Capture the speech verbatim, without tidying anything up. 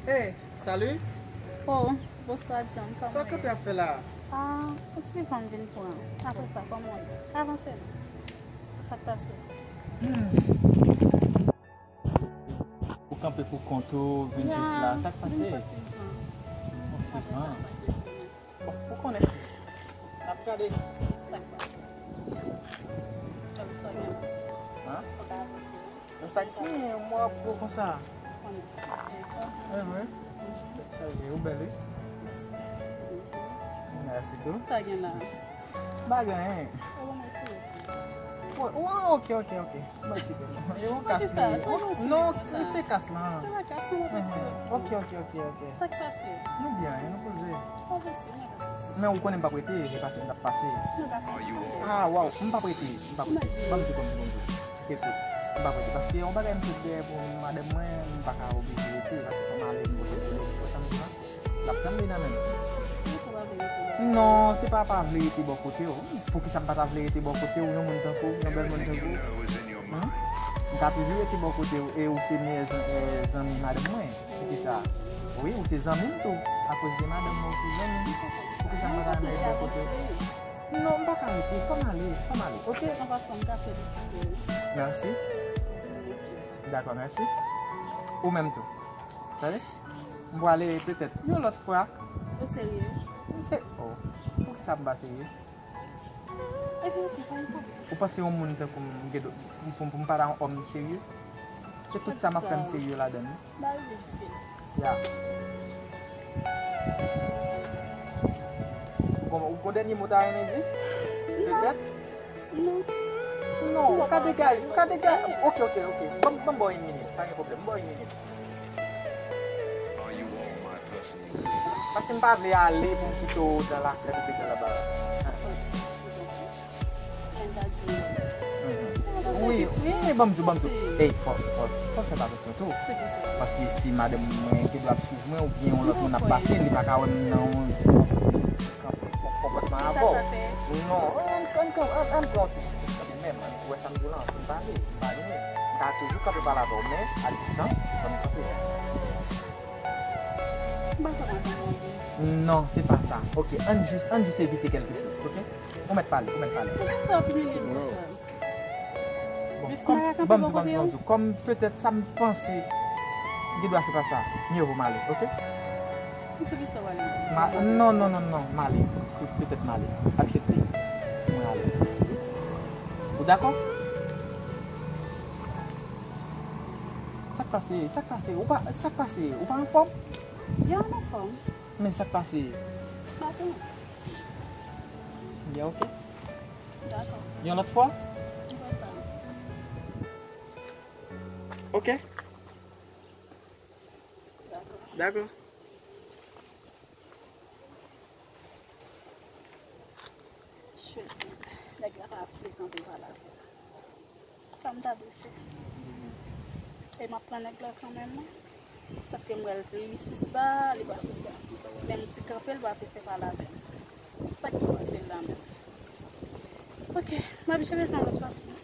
Hey, salut! Oh, bonswa John, kòman w ye? Sa w kanpe ap fè la? Ah, yon ti van m vin pran. Apre sa, kòman w ye? Avanse non. Sa k pase? Hmm. Ou kanpe pou kont ou, vin jis la. Sa k pase? Yon ti van. Bon, ou konnen. N ap gade. Sa k pase? Kòm sa gen. Hein? Fò ka avanse. Sa k gen, mwen ap pran konsa. Konnen. Mwen, mwen. Chaje, ou bèl, wi. Mèsi. Mèsi tou. Sa gen la? Pa gen anyen. Ou bon, mèsi. Bon, ok, ok, ok. Mwen kite. E yon kas li ye. Non, se kas lan. Se pa kas lan, mwen pati. Ok, ok, ok, ok. Sa k pase? Nou byen, nou poze. Pa prese, mwen pa prese. Men ou konnen m p ap rete, e pase m t ap pase. Ah, waw, m p ap rete, m p ap rete. Ban m di konn, konn di. Kite kout. M p ap rete, paske yon bagay m sot dèyè pou madanm mwen, m pa ka oblije rete, paske fò m ale, m pote pou li, pou sa m di lan. L ap tann li nan men m. Non, se pa pa vle rete bò kote w. Poukisa m pa ta vle rete bò kote w, yon moun tankou w, yon bèl moun tankou w? Hmm? M ka toujou rete bò kote w, e ou se meyè zan-, e, zanmi madanm mwen. Poukisa? Wi, ou se zanmi m tou. Akoz de madanm mwen, ou se zanmi m. Poukisa m pa ta renmen rete bò kote w? Non, m pa ka rete. Fò m ale, fò m ale, ok? An pasan, m ka felisite w. Mèsi. Dakò, mèsi. Ou menm tou. Tande? M prale petèt yon lòt fwa. Ou serye? M se-, oh. Poukisa m pa serye? Epi, ok, pa gen pwoblèm. Ou panse yon moun tankou m gen dwa, pou, pou, pou m pa ta yon òm serye? Se tout sa m ap fè m serye ladan l, wi. Ba rive piske. Ya. Bon, ou gon dènye mo ta renmen di? Petèt? Non. Non, ou ka degaje, ou ka degaje. Ok, ok, ok. Ban m, ban m ba w yon minit, pa gen pwoblèm. Ban m ba w yon minit. Paske m pa vle ale pou m kite w nan lakrèt ou pete laba. Wi, wi, ban m di w, ban m di w. Ey, fò, fò, fò fè atansyon tou. Paske si madanm mwen te dwe ap swiv mwen, oubyen yon lòt moun ap pase, li pa ka wè m nan yon konpòtman avè w. Non, ann, ann, ann, ann pran yon ti distans kanmenm, ann wè sa m di w lan, ann pale, m pa vini. M ka toujou kanpe pale avè w, men a distans, fò n kanpe. Non, se pa sa. Ok, ann jis, ann jis evite kèlke choz, ok? Ou mèt pale, ou mèt pale. Poukisa w ap imilye m konsa? Bon, kòm, ban m di, ban m di, ban m di, kòm petèt sa m panse, gen dwa se pa sa. Mye vo m ale, ok? Poukisa w ale? Ma-, non, non, non, non, m ale. Pe-, petèt m ale. Aksepte. Mwen ale. Ou dakò? Sa k pase? Sa k pase? Ou pa, sa k pase? Ou pa anfòm? Ya, m anfòm. Men sa k pase? Maten. Ya, ok. Dakò. Yon lòt fwa? M fè sa. Ok. Dakò. Dakò. Shit. Nèg la pa vle kanpe pale avè m. Sa m ta dwe fè? E m ap pran nèg la kanmenm, non? Paske m wè l, li sou sa, li pa sou sa. Men m di kanpe, l pa vle fè pale avè m. Sa k tou pase la menm? Ok, m ap jere sa yon lòt fason.